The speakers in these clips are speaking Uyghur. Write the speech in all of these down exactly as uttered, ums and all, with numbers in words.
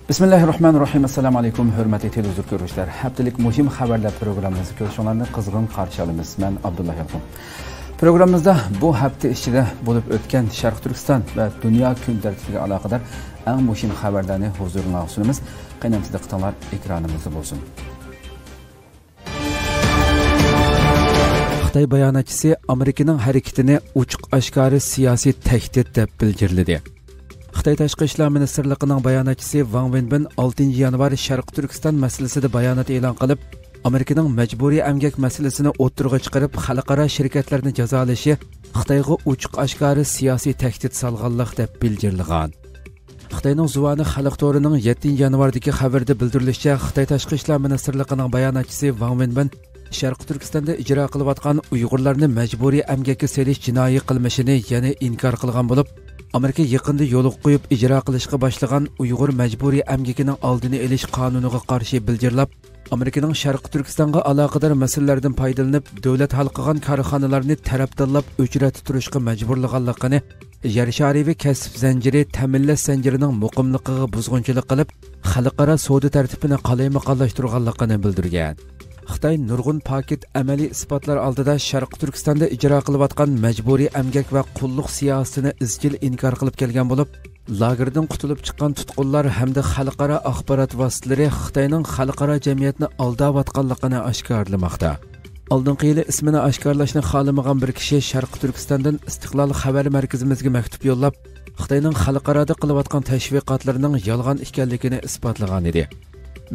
بىسمىللاھىررەھمانىررەھىم. ئەسسالامۇئەلەيكۇم، ھۆرمەتلىك تېلېۋىزور كۆرۈشلەر. ھەپتىلىك مۇھىم خەۋەرلەر پروگراممىمىزغا كۆرۈشۈڭلارنى قىزغىن قارشى ئالىمىز. مەن ئابدۇللا يالقۇن. پروگراممىمىزدا بۇ ھەپتە ئىچىدە بولۇپ ئۆتكەن شەرقىي تۈركىستان ۋە دۇنيا كۈن تەرتىپىگە ئالاقىدار ئەڭ مۇھىم خەۋەرلەرنى ھۇزۇرۇڭلارغا سۇنىمىز. قېنى ئەمدى دىققىتىڭلار ئېكرانىمىزدا بولسۇن. خىتاي باياناتچىسى ئامېرىكىنىڭ ھەرىكىتىنى ئوچۇق-ئاشكارا سىياسىي تەھدىت دەپ بىلگىلىدى. خىتاي تاشقى ئىشلار مىنىستىرلىقىنىڭ باياناتچىسى ۋاڭ ۋېنبىن ئالتىنچى يانۋار شەرقىي تۈركىستان مەسىلىسىدە بايانات ئېلان قىلىپ، ئامېرىكىنىڭ مەجبۇرىي ئەمگەك مەسىلىسىنى ئوتتۇرىغا چىقىرىپ، خەلقئارا شىركەتلەرنى جازالىشى خىتايغا ئوچۇق-ئاشكارا سىياسىي تەھدىت سالغانلىق دەپ بىلگىلىغان. خىتاينىڭ زۇۋانى خەلق تورىنىڭ يەتتىنچى يانۋاردىكى خەۋىرىدە بىلدۈرۈلۈشىچە، خىتاي تاشقى ئىشلار مىنىستىرلىقىنىڭ باياناتچىسى ۋاڭ ۋېنبىن شەرقىي تۈركىستاندا ئىجرا قىلىۋاتقان ئۇيغۇرلارنى مەجبۇرىي ئەمگەككە سېلىش جىنايى قىلمىشىنى يەنە ئىنكار قىلغان بولۇپ، ئامېرىكا يېقىندا يولغا قويۇپ ئىجرا قىلىشقا باشلىغان ئۇيغۇر مەجبۇرىي ئەمگىكىنىڭ ئالدىنى ئېلىش قانۇنىغا قارشى بىلگىلەپ، ئامېرىكىنىڭ شەرقىي تۈركىستانغا ئالاقىدار مەسىلىلەردىن پايدىلىنىپ، دۆلەت ھالقىغان كارخانىلارنى تەرەپدىنلاپ ئۆچرەتتە تۇرۇشقا مەجبۇرلىغانلىقىنى، يەر شارى ۋە كەسىپ زەنجىرى، تەمىنلەش زەنجىرىنىڭ مۇقىملىقىغا بۇزغۇنچىلىق قىلىپ، خەلقئارا سودا تەرتىپىنى قالايمىقانلاشتۇرغانلىقىنى بىلدۈرگەن. خىتاي نۇرغۇن پاكىت ئەمەلىي ئىسپاتلار ئالدىدا شەرقىي تۈركىستاندا ئىجرا قىلىۋاتقان مەجبۇرىي ئەمگەك ۋە قۇللۇق سىياسىتىنى ئىزچىل ئىنكار قىلىپ كەلگەن بولۇپ، لاگېردىن قۇتۇلۇپ چىققان تۇتقۇنلار ھەمدە خەلقئارا ئاخبارات ۋاسىتىلىرى خىتاينىڭ خەلقئارا جەمئىيەتنى ئالداۋاتقانلىقىنى ئاشكارىلىماقتا. ئالدىنقى يىلى ئىسمىنى ئاشكارىلاشنى خالىمىغان بىر كىشى شەرقىي تۈركىستاندىن ئىستىقلال خەۋەر مەركىزىمىزگە مەكتۇپ يوللاپ، خىتاينىڭ خەلقئارادا قىلىۋاتقان تەشۋىقاتلىرىنىڭ يالغان ئىكەنلىكىنى ئىسپاتلىغان ئىدى.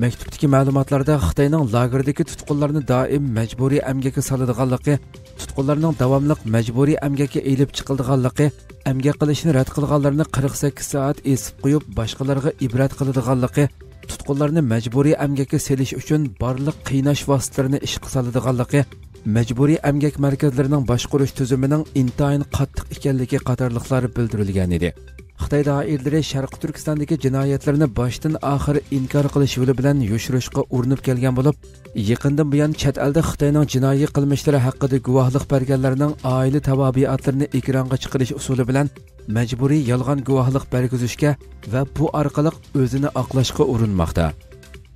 مەكتۇپتىكى مەلۇماتلاردا خىتاينىڭ لاگېردىكى تۇتقۇنلارنى دائىم مەجبۇرىي ئەمگەككە سالىدىغانلىقى، تۇتقۇنلارنىڭ داۋاملىق مەجبۇرىي ئەمگەككە ئېلىپ چىقىلىدىغانلىقى، ئەمگەك قىلىشنى رەت قىلغانلارنى قىرىق سەككىز سائەت ئېسىپ قويۇپ، باشقىلارغا ئىبرەت قىلىدىغانلىقى، تۇتقۇنلارنى مەجبۇرىي ئەمگەككە سېلىش ئۈچۈن بارلىق قىيناش ۋاسىتىلىرىنى ئىشقا سالىدىغانلىقى، مەجبۇرىي ئەمگەك مەركەزلىرىنىڭ باشقۇرۇش تۈزۈمىنىڭ ئىنتايىن قاتتىق ئىكەنلىكى قاتارلىقلار بىلدۈرۈلگەن ئىدى. خىتاي دائىرىلىرى شەرقىي تۈركىستاندىكى جىنايەتلىرىنى باشتىن ئاخىر ئىنكار قىلىش يولى بىلەن يوشۇرۇشقا ئۇرۇنۇپ كەلگەن بولۇپ، يېقىندىن بۇيان چەت ئەلدە خىتاينىڭ جىنايى قىلمىشلىرى ھەققىدە گۇۋاھلىق بەرگەنلەرنىڭ ئائىلە تاۋابىئاتلىرىنى ئېكرانغا چىقىرىش ئۇسۇلى بىلەن مەجبۇرىي يالغان گۇۋاھلىق بەرگۈزۈشكە ۋە بۇ ئارقىلىق ئۆزىنى ئاقلاشقا ئۇرۇنماقتا.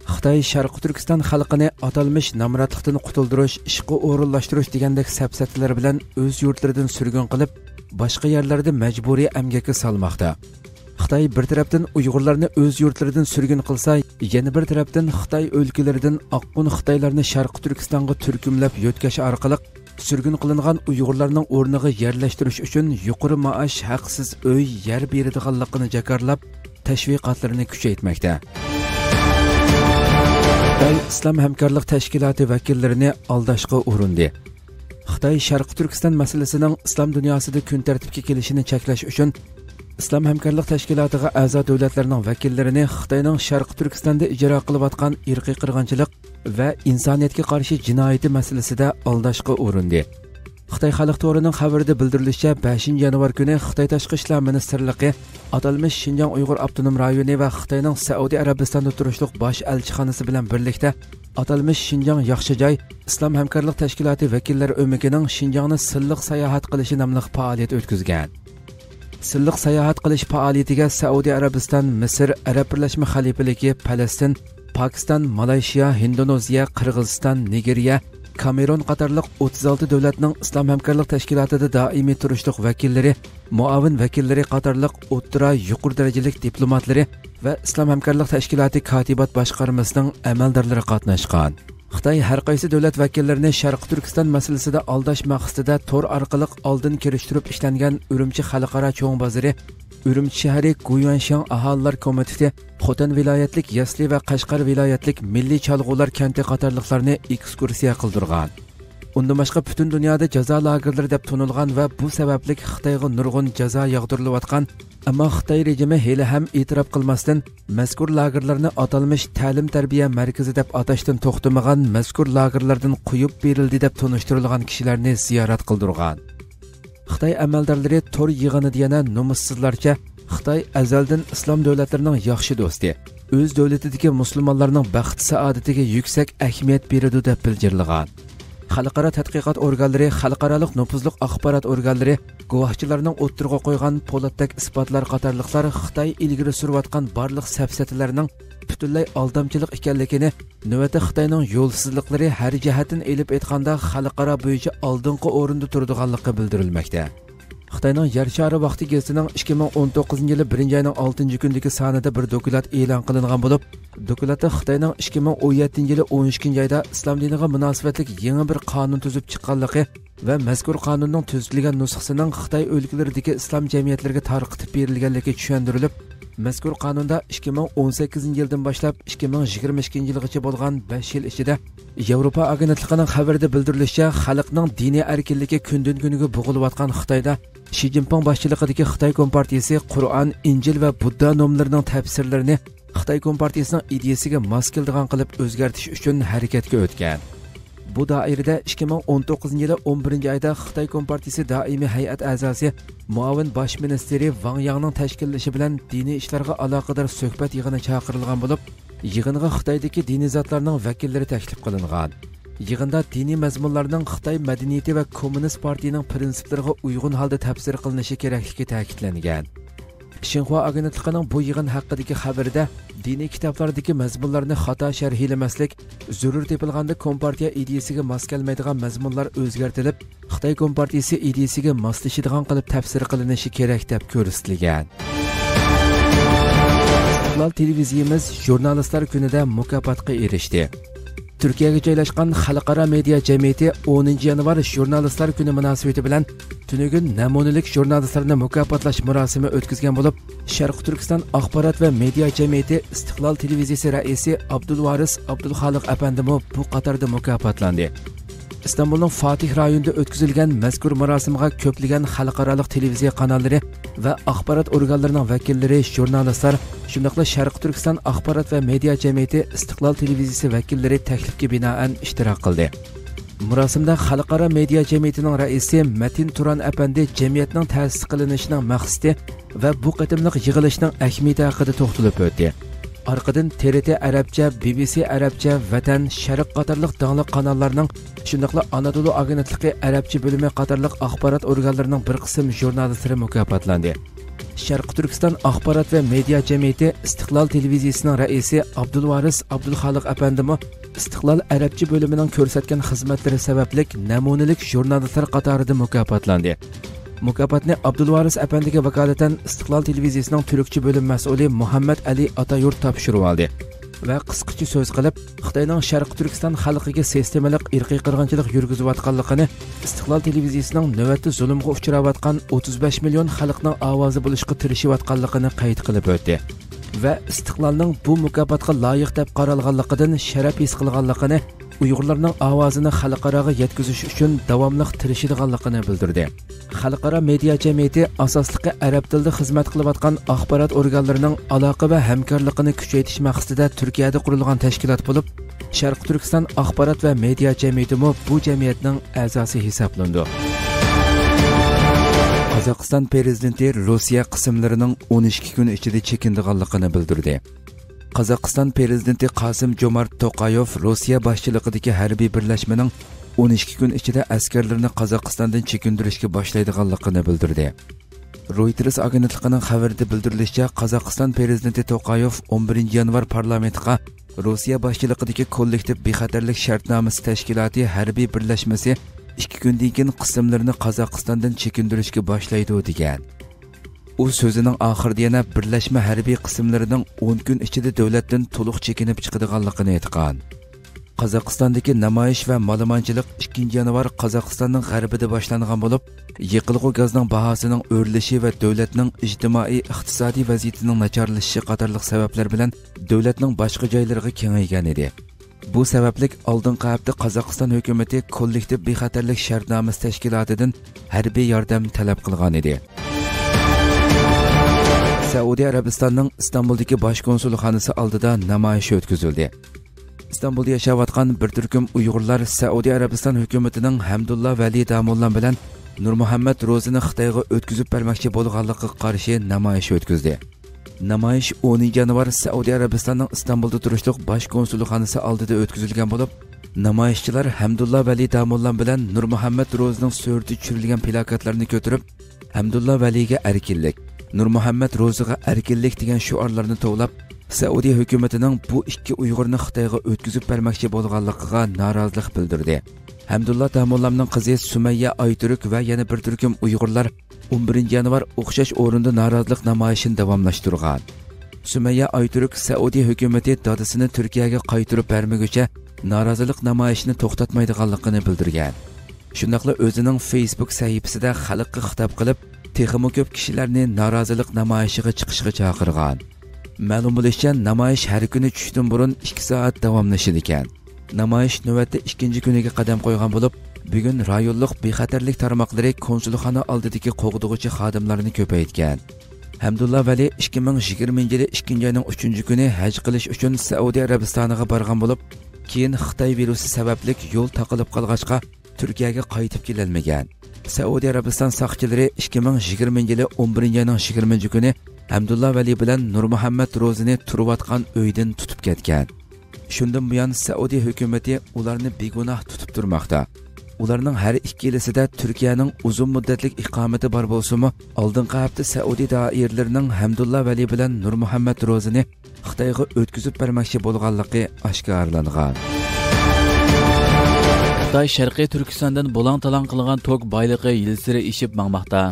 خىتاي شەرقىي تۈركىستان خەلقىنى ئاتالمىش نامراتلىقتىن قۇتۇلدۇرۇش، ئىشقا ئورۇنلاشتۇرۇش دېگەندەك سەپسەتىلەر بىلەن ئۆز يۇرتلىرىدىن سۈرگۈن قىلىپ، باشقا يەرلەردە مەجبۇرىي ئەمگەككە سالماقتا. خىتاي بىر تەرەپتىن ئۇيغۇرلارنى ئۆز يۇرتلىرىدىن سۈرگۈن قىلسا، يەنە بىر تەرەپتىن خىتاي ئۆلكىلىرىدىن ئاققۇن خىتايلارنى شەرقىي تۈركىستانغا تۈركۈملەپ يۆتكەش ئارقىلىق، سۈرگۈن قىلىنغان ئۇيغۇرلارنىڭ ئورنىغا يەرلەشتۈرۈش ئۈچۈن يۇقىرى مائاش، ھەقسىز ئۆي، يەر بېرىدىغانلىقىنى جاكارلاپ، تەشۋىقاتلىرىنى كۈچەيتمەكتە. خىتاي ئىسلام ھەمكارلىق تەشكىلاتى ۋەكىللىرىنى ئالداشقا ئۇرۇندى. خىتاي شەرقىي تۈركىستان مەسىلىسىنىڭ ئىسلام دۇنياسىدا كۈن تەرتىپكە كېلىشىنى چەكلەش ئۈچۈن، ئىسلام ھەمكارلىق تەشكىلاتىغا ئەزا دۆلەتلەرنىڭ ۋەكىللىرىنى خىتاينىڭ شەرقىي تۈركىستاندا ئىجرا قىلىۋاتقان ئىرقىي قىرغىنچىلىق ۋە ئىنسانىيەتكە قارشى جىنايىتى مەسىلىسىدە ئالداشقا ئۇرۇندى. خىتاي خەلق تورىنىڭ خەۋىرىدە بىلدۈرۈلۈشىچە، بەشىنچى يانۋار كۈنى خىتاي تاشقى ئىشلار مىنىستىرلىقى ئاتالمىش شىنجاڭ ئۇيغۇر ئاپتونوم رايونى ۋە خىتاينىڭ سەئۇدى ئەرەبىستاندا تۇرۇشلۇق باش ئەلچىخانىسى بىلەن بىرلىكتە ئاتالمىش شىنجاڭ ياخشى جاي ئىسلام ھەمكارلىق تەشكىلاتى ۋەكىللەر ئۆمىكىنىڭ شىنجاڭنى سىرلىق ساياھەت قىلىشى ناملىق پائالىيەت ئۆتكۈزگەن. سىرلىق ساياھەت قىلىش پائالىيىتىگە سەئۇدى ئەرەبىستان، مىسىر، ئەرەب بىرلەشمە خەلىپىلىكى، پەلەستىن، پاكىستان، مالايشىيا، ھىندونېزىيە، قىرغىزىستان، نىگېرىيە، كامېرون قاتارلىق ئوتتۇز ئالتە دۆلەتنىڭ ئىسلام ھەمكارلىق تەشكىلاتىدا دائىمىي تۇرۇشلۇق ۋەكىللىرى، مۇئاۋىن ۋەكىللىرى قاتارلىق ئوتتۇرا، يۇقىرى دەرىجىلىك دىپلوماتلىرى ۋە ئىسلام ھەمكارلىق تەشكىلاتى كاتىبات باشقارمىسىنىڭ ئەمەلدارلىرى قاتناشقان. خىتاي ھەر قايسى دۆلەت ۋەكىللىرىنى شەرقىي تۈركىستان مەسىلىسىدە ئالداش مەقسىتىدە تور ئارقىلىق ئالدىن كىرىشتۈرۈپ ئىشلەنگەن ئۈرۈمچى خەلقئارا چوڭ بازىرى، ئۈرۈمچى شەھىرى، گۇيۈەنشاڭ ئاھالىلەر كومىتېتى، خوتەن ۋىلايەتلىك يەسلى ۋە قەشقەر ۋىلايەتلىك مىللىي چالغۇلار كەنتى قاتارلىقلارنى ئېكسكۇرسىيە قىلدۇرغان. ئۇندىن باشقا پۈتۈن دۇنيادا جازا لاگېرلىرى دەپ تونۇلغان ۋە بۇ سەۋەبلىك خىتايغا نۇرغۇن جازا ياغدۇرۇلۇۋاتقان، ئەمما خىتاي رېجىمى ھېلىھەم ئېتىراپ قىلماستىن، مەزكۇر لاگېرلارنى ئاتالمىش تەلىم-تەربىيە مەركىزى دەپ ئاتاشتىن توختىمىغان، مەزكۇر لاگېرلاردىن قويۇپ بېرىلدى دەپ تونۇشتۇرۇلغان كىشىلەرنى زىيارەت قىلدۇرغان. خىتاي ئەمەلدارلىرى تور يىغىنىدا يەنە نومۇسسىزلارچە، خىتاي ئەزەلدىن ئىسلام دۆلەتلىرىنىڭ ياخشى دوستى، ئۆز دۆلىتىدىكى مۇسۇلمانلارنىڭ بەخت-سائادىتىگە يۈكسەك ئەھمىيەت بېرىدۇ دەپ بىلجىرلىغان. خەلقئارا تەتقىقات ئورگانلىرى، خەلقئارالىق نوپۇزلۇق ئاخبارات ئورگانلىرى، گۇۋاھچىلارنىڭ ئوتتۇرىغا قويغان پولاتتەك ئىسپاتلار قاتارلىقلار خىتاي ئىلگىرى سۈرۈۋاتقان بارلىق سەپسەتىلەرنىڭ پۈتۈنلەي ئالدامچىلىق ئىكەنلىكىنى، نۆۋەتتە خىتاينىڭ يولسىزلىقلىرى ھەر جەھەتتىن ئېلىپ ئېيتقاندا خەلقئارا بويىچە ئالدىنقى ئورۇندا تۇرىدىغانلىقى بىلدۈرۈلمەكتە. خىتاينىڭ يەر شارى ۋاقتى گېزىتىنىڭ ئىككى مىڭ ئون توققۇزىنچى يىلى بىرىنچى ئاينىڭ ئالتىنچى كۈنىدىكى سانىدا بىر دوكلات ئېلان قىلىنغان بولۇپ، دوكلاتتا خىتاينىڭ ئىككى مىڭ ئون يەتتىنچى يىلى ئون ئىككىنچى ئايدا ئىسلام دىنىغا مۇناسىۋەتلىك يېڭى بىر قانۇن تۈزۈپ چىققانلىقى ۋە مەزكۇر قانۇننىڭ تۈزىتىلگەن نۇسخىسىنىڭ خىتاي ئۆلكىلىرىدىكى ئىسلام جەمئىيەتلىرىگە تارقىتىپ بېرىلگەنلىكى چۈشەندۈرۈلۈپ، مەزكۇر قانۇندا ئىككى مىڭ ئون سەككىزىنچى يىلدىن باشلاپ ئىككى مىڭ يىگىرمە ئىككىنچى يىلغىچە بولغان بەش يىل ئىچىدە، ياۋروپا ئاگېنتلىقىنىڭ خەۋىرىدە بىلدۈرۈلۈشىچە، خەلقنىڭ دىنىي ئەركىنلىكى كۈندىن كۈنگە بوغۇلۇۋاتقان خىتايدا شى جىنپىڭ باشچىلىقىدىكى خىتاي كومپارتىيىسى قۇرئان، ئىنجىل ۋە بۇددا نوملىرىنىڭ تەپسىرلىرىنى خىتاي كومپارتىيىسىنىڭ ئىدىيىسىگە ماس كېلىدىغان قىلىپ ئۆزگەرتىش ئۈچۈن ھەرىكەتكە ئۆتكەن. بۇ دائىرىدە ئىككى مىڭ ئون توققۇزىنچى يىلى ئون بىرىنچى ئايدا خىتاي كومپارتىيىسى دائىمىي ھەيئەت ئەزاسى، مۇئاۋىن باش مىنىستىرى ۋاڭ ياڭنىڭ تەشكىللىشى بىلەن دىنىي ئىشلارغا ئالاقىدار سۆھبەت يىغىنى چاقىرىلغان بولۇپ، يىغىنغا خىتايدىكى دىنىي زاتلارنىڭ ۋەكىللىرى تەكلىپ قىلىنغان. يىغىندا دىنىي مەزمۇنلارنىڭ خىتاي مەدەنىيىتى ۋە كوممۇنىست پارتىيىنىڭ پىرىنسىپلىرىغا ئۇيغۇن ھالدا تەپسىر قىلىنىشى كېرەكلىكى تەكىتلەنگەن. شىنخۇا ئاگېنتلىقىنىڭ بۇ يىغىن ھەققىدىكى خەۋىرىدە، دىنىي كىتابلاردىكى مەزمۇنلارنى خاتا شەرھلىمەسلىك، زۆرۈر تېپىلغاندا كومپارتىيە ئىدىيىسىگە ماس كەلمەيدىغان مەزمۇنلار ئۆزگەرتىلىپ، خىتاي كومپارتىيىسى ئىدىيىسىگە ماسلىشىدىغان قىلىپ تەپسىر قىلىنىشى كېرەك، دەپ كۆرسىتىلگەن. ئىستىقلال تېلېۋىزىيىمىز ژۇرنالىستلار كۈنىدە مۇكاپاتقا ئېرىشتى. تۈركىيەگە جايلاشقان خەلقئارا مېدىيا جەمئىيىتى ئونىنچى يانۋار ژۇرنالىستلار كۈنى مۇناسىۋىتى بىلەن تۈنۈگۈن نەمۇنىلىك ژۇرنالىستلارنى مۇكاپاتلاش مۇراسىمى ئۆتكۈزگەن بولۇپ، شەرقىي تۈركىستان ئاخبارات ۋە مېدىيا جەمئىيىتى ئىستىقلال تېلېۋىزىيىسى رەئىسى ئابدۇلۋارىس ئابدۇلخالىق ئەپەندىمۇ بۇ قاتاردا مۇكاپاتلاندى. ئىستانبۇلنىڭ فاتىھ رايونىدا ئۆتكۈزۈلگەن مەزكۇر مۇراسىمغا كۆپلىگەن خەلقئارالىق تېلېۋىزىيە قاناللىرى ۋە ئاخبارات ئورگانلىرىنىڭ ۋەكىللىرى، ژۇرنالىستلار، شۇنداقلا شەرقىي تۈركىستان ئاخبارات ۋە مېدىيا جەمئىيىتى ئىستىقلال تېلېۋىزىيىسى ۋەكىللىرى تەكلىپكە بىنائەن ئىشتىراك قىلدى. مۇراسىمدا خەلقئارا مېدىيا جەمئىيىتىنىڭ رەئىسى مەتىن تۇران ئەپەندى جەمئىيەتنىڭ تەسىس قىلىنىشىنىڭ مەقسىتى ۋە بۇ قېتىملىق يىغىلىشنىڭ ئەھمىيىتى ھەققىدە توختىلىپ ئۆتتى. ئارقىدىن تې رې تې ئەرەبچە، بې بې سې ئەرەبچە، ۋەتەن، شەرق قاتارلىق داڭلىق قاناللارنىڭ، شۇنداقلا ئانادولۇ ئاگېنتلىقى ئەرەبچە بۆلۈمى قاتارلىق ئاخبارات ئورگانلىرىنىڭ بىر قىسىم ژۇرنالىستلىرى مۇكاپاتلاندى. شەرقىي تۈركىستان ئاخبارات ۋە مېدىيا جەمئىيىتى ئىستىقلال تېلېۋىزىيىسىنىڭ رەئىسى ئابدۇلۋارىس ئابدۇلخالىق ئەپەندىمۇ ئىستىقلال ئەرەبچە بۆلۈمىنىڭ كۆرسەتكەن خىزمەتلىرى سەۋەبلىك نەمۇنىلىك ژۇرنالىستلار قاتارىدا مۇكاپاتلاندى. مۇكاپاتنى ئابدۇلۋارىس ئەپەندىگە ۋاكالىتەن ئىستىقلال تېلېۋىزىيىسىنىڭ تۈركچە بۆلۈم مەسئۇلى مۇھەممەد ئەلى ئاتايۇرت تاپشۇرۇۋالدى ۋە قىسقىچە سۆز قىلىپ، خىتاينىڭ شەرقىي تۈركىستان خەلقىگە سىستېمىلىق ئىرقىي قىرغىنچىلىق يۈرگۈزۈۋاتقانلىقىنى، ئىستىقلال تېلېۋىزىيىسىنىڭ نۆۋەتتە زۇلۇمغا ئۇچراۋاتقان ئوتتۇز بەش مىليون خەلقنىڭ ئاۋازى بولۇشقا تىرىشىۋاتقانلىقىنى قەيت قىلىپ ئۆتتى ۋە ئىستىقلالنىڭ بۇ مۇكاپاتقا لايىق دەپ قارالغانلىقىدىن شەرەپ ھېس قىلغانلىقىنى، ئۇيغۇرلارنىڭ ئاۋازىنى خەلقئاراغا يەتكۈزۈش ئۈچۈن داۋاملىق تىرىشىدىغانلىقىنى بىلدۈردى. خەلقئارا مېدىيا جەمئىيىتى ئاساسلىقى ئەرەب تىلىدا خىزمەت قىلىۋاتقان ئاخبارات ئورگانلىرىنىڭ ئالاقە ۋە ھەمكارلىقىنى كۈچەيتىش مەقسىتىدە تۈركىيەدە قۇرۇلغان تەشكىلات بولۇپ، شەرقىي تۈركىستان ئاخبارات ۋە مېدىيا جەمئىيىتىمۇ بۇ جەمئىيەتنىڭ ئەزاسى ھېسابلىنىدۇ. قازاقىستان پىرېزىدېنتى روسىيە قىسىملىرىنىڭ ئون ئىككى كۈن ئىچىدە چېكىنىدىغانلىقىنى بىلدۈردى. قازاقىستان پىرېزىدېنتى قاسىم جومارت توقايېف روسىيە باشچىلىقىدىكى ھەربىي بىرلەشمىنىڭ ئون ئىككى كۈن ئىچىدە ئەسكەرلىرىنى قازاقىستاندىن چېكىندۈرۈشكە باشلايدىغانلىقىنى بىلدۈردى. رويتېرس ئاگېنتلىقىنىڭ خەۋىرىدە بىلدۈرۈلۈشىچە، قازاقىستان پىرېزىدېنتى توقايېف ئون بىرىنچى يانۋار پارلامېنتقا روسىيە باشچىلىقىدىكى كوللېكتىپ بىخەتەرلىك شەرتنامىسى تەشكىلاتى ھەربىي بىرلەشمىسى ئىككى كۈندىن كېيىن قىسىملىرىنى قازاقىستاندىن چېكىندۈرۈشكە باشلايدۇ، دېگەن. ئۇ سۆزىنىڭ ئاخىرىدا يەنە بىرلەشمە ھەربىي قىسىملىرىنىڭ ئون كۈن ئىچىدە دۆلەتتىن تولۇق چېكىنىپ چىقىدىغانلىقىنى ئېيتقان. قازاقىستاندىكى نامايىش ۋە مالىمانچىلىق ئىككىنچى يانۋار قازاقىستاننىڭ غەربىدە باشلانغان بولۇپ، يېقىلغۇ گازنىڭ باھاسىنىڭ ئۆرلىشى ۋە دۆلەتنىڭ ئىجتىمائىي ئىقتىسادىي ۋەزىيىتىنىڭ ناچارلىشىشى قاتارلىق سەۋەبلەر بىلەن دۆلەتنىڭ باشقا جايلىرىغا كېڭەيگەن ئىدى. بۇ سەۋەبلىك ئالدىنقى ھەپتە قازاقىستان ھۆكۈمىتى كوللېكتىپ بىخەتەرلىك شەرتنامىسى تەشكىلاتىدىن ھەربىي ياردەم تەلەپ قىلغان ئىدى. سەئۇدى ئەرەبىستاننىڭ ئىستانبۇلدىكى باش كونسۇلخانىسى ئالدىدا نامايىش ئۆتكۈزۈلدى. ئىستانبۇلدا ياشاۋاتقان بىر تۈركۈم ئۇيغۇرلار سەئۇدى ئەرەبىستان ھۆكۈمىتىنىڭ ھەمدۇللا ۋەلى داموللام بىلەن نۇرمۇھەممەت روزىنى خىتايغا ئۆتكۈزۈپ بەرمەكچى بولغانلىقىغا قارشى نامايىش ئۆتكۈزدى. نامايىش ئونىنچى يانۋار سەئۇدى ئەرەبىستاننىڭ ئىستانبۇلدا تۇرۇشلۇق باش كونسۇلخانىسى ئالدىدا ئۆتكۈزۈلگەن بولۇپ، نامايىشچىلار ھەمدۇللا ۋەلى داموللام بىلەن نۇرمۇھەممەت روزىنىڭ سۈرىتى چۈشۈرۈلگەن پىلاكاتلارنى كۆتۈرۈپ، «ھەمدۇللا ۋەلىگە ئەركىنلىك، نۇرمۇھەممەت روزىغا ئەركىنلىك» دېگەن شوئارلارنى توۋلاپ، سەئۇدى ھۆكۈمىتىنىڭ بۇ ئىككى ئۇيغۇرنى خىتايغا ئۆتكۈزۈپ بەرمەكچى بولغانلىقىغا نارازىلىق بىلدۈردى. ھەمدۇللا داموللامنىڭ قىزى سۈمەييە ئايتۈرك ۋە يەنە بىر تۈركۈم ئۇيغۇرلار ئون بىرىنچى يانۋار ئوخشاش ئورۇندا نارازىلىق نامايىشىنى داۋاملاشتۇرغان. سۈمەييە ئايتۈرك سەئۇدى ھۆكۈمىتى دادىسىنى تۈركىيەگە قايتۇرۇپ بەرمىگۈچە نارازىلىق نامايىشىنى توختاتمايدىغانلىقىنى بىلدۈرگەن. شۇنداقلا ئۆزىنىڭ فېيسبۇك سەھىپىسىدە خەلققە خىتاب قىلىپ، تېخىمۇ كۆپ كىشىلەرنى نارازىلىق نامايىشىغا چىقىشقا چاقىرغان. مەلۇم بولۇشىچە، نامايىش ھەر كۈنى چۈشتىن بۇرۇن ئىككى سائەت داۋاملىشىدىكەن. نامايىش نۆۋەتتە ئىككىنچى كۈنىگە قەدەم قويغان بولۇپ، بۈگۈن رايونلۇق بىخەتەرلىك تارماقلىرى كونسۇلخانا ئالدىدىكى قوغدىغۇچى خادىملارنى كۆپەيتكەن. ھەمدۇللا ۋەلى ئىككى مىڭ يىگىرمىنچى يىلى ئىككىنچى ئاينىڭ ئۈچىنچى كۈنى ھەج قىلىش ئۈچۈن سەئۇدى ئەرەبىستانىغا بارغان بولۇپ، كېيىن خىتاي ۋىرۇسى سەۋەبلىك يول تاقىلىپ قالغاچقا، تۈركىيەگە قايتىپ كېلەلمىگەن. سەئۇدى ئەرەبىستان ساقچىلىرى ئىككى مىڭ يىگىرمىنچى يىلى ئون بىرىنچى ئاينىڭ يىگىرمىنچى كۈنى ھەمدۇللا ۋەلى بىلەن نۇرمۇھەممەت روزىنى تۇرۇۋاتقان ئۆيدىن تۇتۇپ كەتكەن. شۇندىن بۇيان سەئۇدى ھۆكۈمىتى ئۇلارنى بىگۇناھ تۇتۇپ تۇرماقتا. ئۇلارنىڭ ھەر ئىككىلىسىدە تۈركىيەنىڭ ئۇزۇن مۇددەتلىك ئىقامىتى بار بولسىمۇ، ئالدىنقى ھەپتە سەئۇدى دائىرىلىرىنىڭ ھەمدۇللا ۋەلى بىلەن نۇرمۇھەممەت روزىنى خىتايغا ئۆتكۈزۈپ بەرمەكچى بولغانلىقى ئاشكارىلانغان. خىتاي شەرقىي تۈركىستاندىن بۇلاڭ-تالاڭ قىلغان توك بايلىقى يىلسېرى ئېشىپ ماڭماقتا.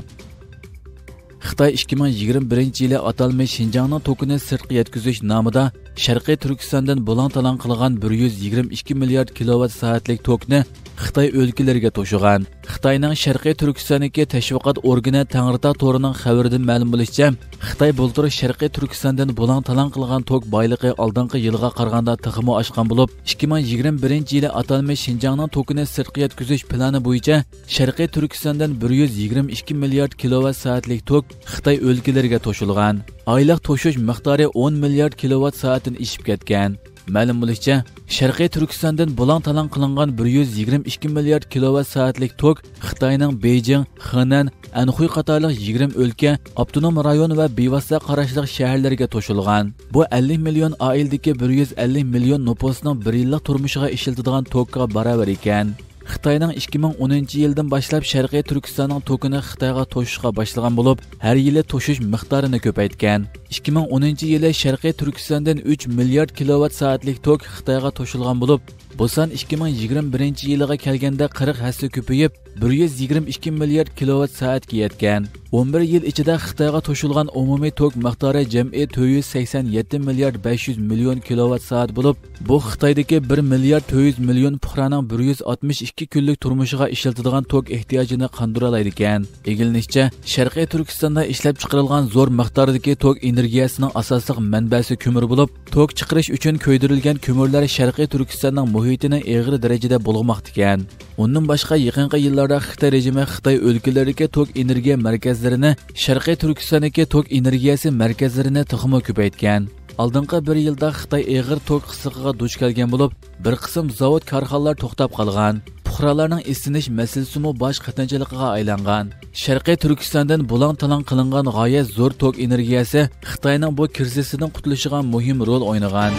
خىتاي ئىككى مىڭ يىگىرمە بىرىنچى يىلى ئاتالمىش شىنجاڭنىڭ توكىنى سىرتقا يەتكۈزۈش نامىدا شەرقىي تۈركىستاندىن بۇلاڭ-تالاڭ قىلغان بىر يۈز يىگىرمە ئىككى مىليارد كىلوۋات سائەتلىك توكنى خىتاي ئۆلكىلىرىگە توشۇغان. خىتاينىڭ شەرقىي تۈركىستاندىكى تەشۋىقات ئورگىنى تەڭرىتاغ تورىنىڭ خەۋىرىدىن مەلۇم بولۇشىچە، خىتاي بۇلتۇر شەرقىي تۈركىستاندىن بۇلاڭ-تالاڭ قىلغان توك بايلىقى ئالدىنقى يىلغا قارىغاندا تېخىمۇ ئاشقان بولۇپ، ئىككى مىڭ يىگىرمە بىرىنچى يىلى ئاتالمىش شىنجاڭنىڭ توكىنى سىرتقا يەتكۈزۈش پىلانى بويىچە شەرقىي تۈركىستاندىن بىر يۈز يىگىرمە ئىككى مىليارد كىلوۋات سائەتلىك توك خىتاي ئۆلكىلىرىگە توشۇلغان. ئايلىق توشۇش مىقدارى ئون مىليارد كىلوۋات سائەتتىن ئېشىپ كەتكەن. مەلۇم بولۇشىچە، شەرقىي تۈركىستاندىن بۇلاڭ-تالاڭ قىلىنغان بىر يۈز يىگىرمە ئىككى مىليارد كىلوۋات سائەتلىك توك خىتاينىڭ بېيجىڭ، خېنەن، ئەنخۇي قاتارلىق يىگىرمە ئۆلكە، ئاپتونوم رايون ۋە بىۋاسىتە قاراشلىق شەھەرلەرگە توشۇلغان. بۇ ئەللىك مىليون ئائىلىدىكى بىر يۈز ئەللىك مىليون نوپۇسنىڭ بىر يىللىق تۇرمۇشىغا ئىشلىتىدىغان توكقا باراۋەر ئىكەن. خىتاينىڭ ئىككى مىڭ ئونىنچى يىلدىن باشلاپ شەرقىي تۈركىستاننىڭ توكىنى خىتايغا توشۇشقا باشلىغان بولۇپ، ھەر يىلى توشۇش مىقدارىنى كۆپەيتكەن. ئىككى مىڭ ئونىنچى يىلى شەرقىي تۈركىستاندىن ئۈچ مىليارد كىلوۋات سائەتلىك توك خىتايغا توشۇلغان بولۇپ، بۇ سان ئىككى مىڭ يىگىرمە بىرىنچى يىلىغا كەلگەندە قىرىق ھەسسە كۆپىيىپ، بىر يۈز يىگىرمە ئىككى مىليارد كىلوۋات سائەتكە يەتكەن. ئون بىر يىل ئىچىدە خىتايغا توشۇلغان ئومۇمىي توك مىقدارى جەمئىي تۆت يۈز سەكسەن يەتتە مىليارد بەش يۈز مىليون كىلوۋات سائەت بولۇپ، بۇ خىتايدىكى بىر مىليارد تۆت يۈز مىليون پۇقرانىڭ بىر يۈز ئاتمىش ئىككى كۈنلۈك تۇرمۇشىغا ئىشلىتىدىغان توك ئېھتىياجىنى قاندۇرالايدىكەن. ئىگىلىنىشىچە، شەرقىي تۈركىستاندا ئىشلەپچىقىرىلغان زور مىقداردىكى توك ئېنېرگىيەسىنىڭ ئاساسلىق مەنبەسى كۆمۈر بولۇپ، توك چىقىرىش ئۈچۈن كۆيدۈرۈلگەن كۆمۈرلەر شەرقىي تۈركىستاننىڭ مۇھىتىنى ئېغىر دەرىجىدە بۇلغىماقتىكەن. ئۇندىن باشقا، يېقىنقى يىللاردا خىتاي رېجىمى خىتاي ئۆلكىلىرىدىكى توك ئېنېرگىيە مەركەزلىرىنى شەرقىي تۈركىستاندىكى توك ئېنېرگىيەسى مەركەزلىرىنى تېخىمۇ كۆپەيتكەن. ئالدىنقى بىر يىلدا خىتاي ئېغىر توك قىتلىقىغا دۇچ كەلگەن بولۇپ، بىر قىسىم زاۋۇت، كارخانىلار توختاپ قالغان. پۇقرالارنىڭ ئىسسىنىش مەسىلىسىمۇ باش قېتىنچىلىقىغا ئايلانغان. شەرقىي تۈركىستاندىن بۇلاڭ-تالاڭ قىلىنغان غايەت زور توك ئېنېرگىيەسى خىتاينىڭ بۇ كىرىزىستىن قۇتۇلۇشىغا مۇھىم رول ئوينىغان.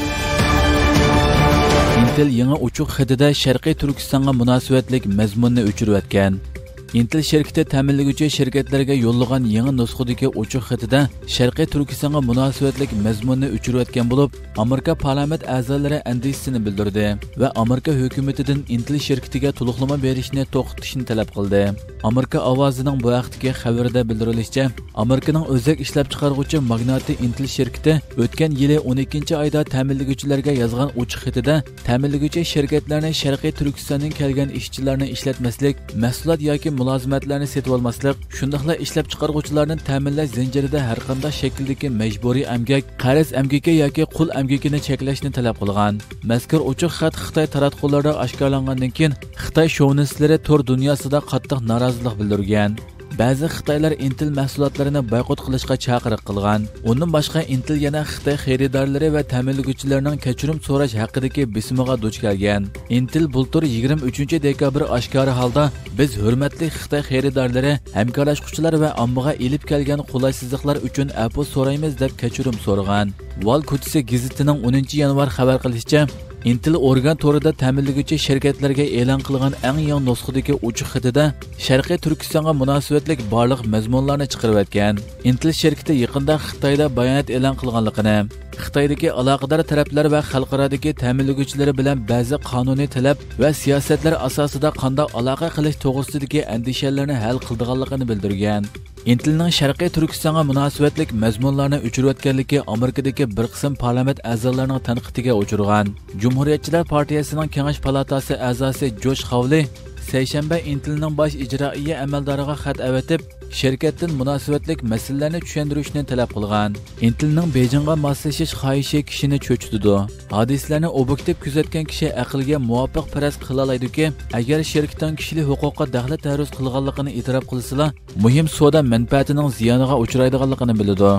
ئىنتېل يېڭى ئوچۇق خېتىدە شەرقىي تۈركىستانغا مۇناسىۋەتلىك مەزمۇننى ئۆچۈرۈۋەتكەن. ئىنتېل شىركىتى تەمىنلىگۈچى شىركەتلەرگە يوللىغان يېڭى نۇسخىدىكى ئوچۇق خېتىدە شەرقىي تۈركىستانغا مۇناسىۋەتلىك مەزمۇننى ئۆچۈرۈۋەتكەن بولۇپ، ئامېرىكا پارلامېنت ئەزالىرى ئەندىشىسىنى بىلدۈردى ۋە ئامېرىكا ھۆكۈمىتىدىن ئىنتېل شىركىتىگە تولۇقلىما بېرىشنى توختىتىشنى تەلەپ قىلدى. ئامېرىكا ئاۋازىنىڭ بۇ ھەقتىكى خەۋىرىدە بىلدۈرۈلۈشىچە، ئامېرىكىنىڭ ئۆزەك ئىشلەپچىقارغۇچى ماگناتى ئىنتېل شىركىتى ئۆتكەن يىلى ئون ئىككىنچى ئايدا تەمىنلىگۈچىلەرگە يازغان ئوچۇق خېتىدە، تەمىنلىگۈچى شىركەتلەرنى شەرقىي تۈركىستاندىن كەلگەن ئىشچىلارنى ئىشلەتمەسلىك، مەھسۇلات ياكى مۇلازىمەتلەرنى سېتىۋالماسلىق، شۇنداقلا ئىشلەپچىقارغۇچىلارنى تەمىنلەش زەنجىرىدە ھەرقانداق شەكىلدىكى مەجبۇرىي ئەمگەك، قەرز ئەمگىكى ياكى قۇل ئەمگىكىنى چەكلەشنى تەلەپ قىلغان. مەزكۇر ئوچۇق خەت خىتاي تاراتقۇلىرىدا ئاشكارىلانغاندىن كېيىن، خىتاي شوۋىنىستلىرى تور دۇنياسىدا قاتتىق نارازىلىق بىلدۈرگەن. بەزى خىتايلار ئىنتېل مەھسۇلاتلىرىنى بايقۇت قىلىشقا چاقىرىق قىلغان. ئۇندىن باشقا، ئىنتېل يەنە خىتاي خېرىدارلىرى ۋە تەمىنلىگۈچىلىرىنىڭ كەچۈرۈم سوراش ھەققىدىكى بېسىمىغا دۇچ كەلگەن. ئىنتېل بۇلتۇر يىگىرمە ئۈچىنچى دېكابىر ئاشكارا ھالدا، بىز ھۆرمەتلىك خىتاي خېرىدارلىرى، ھەمكارلاشقۇچىلار ۋە ئاممىغا ئېلىپ كەلگەن قولايسىزلىقلار ئۈچۈن ئەپۇ سورايمىز، دەپ كەچۈرۈم سورىغان. ۋال كوچىسى گېزىتىنىڭ ئونىنچى يانۋار خەۋەر قىلىشىچە، ئىنتېل ئورگان تورىدا تەمىنلىگۈچى شىركەتلەرگە ئېلان قىلغان ئەڭ يېڭى نۇسخىدىكى ئوچۇق خېتىدە شەرقىي تۈركىستانغا مۇناسىۋەتلىك بارلىق مەزمۇنلارنى چىقىرىۋەتكەن. ئىنتېل شىركىتى يېقىندا خىتايدا بايانات ئېلان قىلغانلىقىنى، خىتايدىكى ئالاقىدار تەرەپلەر ۋە خەلقئارادىكى تەمىنلىگۈچىلىرى بىلەن بەزى قانۇنىي تەلەپ ۋە سىياسەتلەر ئاساسىدا قانداق ئالاقە قىلىش توغرىسىدىكى ئەندىشەلىرىنى ھەل قىلىدىغانلىقىنى بىلدۈرگەن. ئىنتېلنىڭ شەرقىي تۈركىستانغا مۇناسىۋەتلىك مەزمۇنلارنى ئۆچۈرۈۋەتكەنلىكى ئامېرىكىدىكى بىر قىسىم پارلامېنت ئەزالىرىنىڭ تەنقىدىگە ئۇچرىغان. جۇمھۇرىيەتچىلەر پارتىيىسىنىڭ كېڭەش پالاتاسى ئەزاسى جوش خاۋلى سەيشەنبە ئىنتېلنىڭ باش ئىجرائىيە ئەمەلدارىغا خەت ئەۋېتىپ، شىركەتتىن مۇناسىۋەتلىك مەسىلىلەرنى چۈشەندۈرۈشنى تەلەپ قىلغان. ئىنتېلنىڭ بېيجىڭغا ماسلىشىش خاھىشى كىشىنى چۆچۈتىدۇ. ھادىسىلەرنى ئوبيېكتىپ كۆزەتكەن كىشى ئەقىلگە مۇۋاپىق پەرەز قىلالايدۇكى، ئەگەر شىركىتىڭ كىشىلىك ھوقۇققا دەخلى تەرۇز قىلغانلىقىنى ئېتىراپ قىلسىلا، مۇھىم سودا مەنپەئەتىنىڭ زىيانىغا ئۇچرايدىغانلىقىنى بىلىدۇ.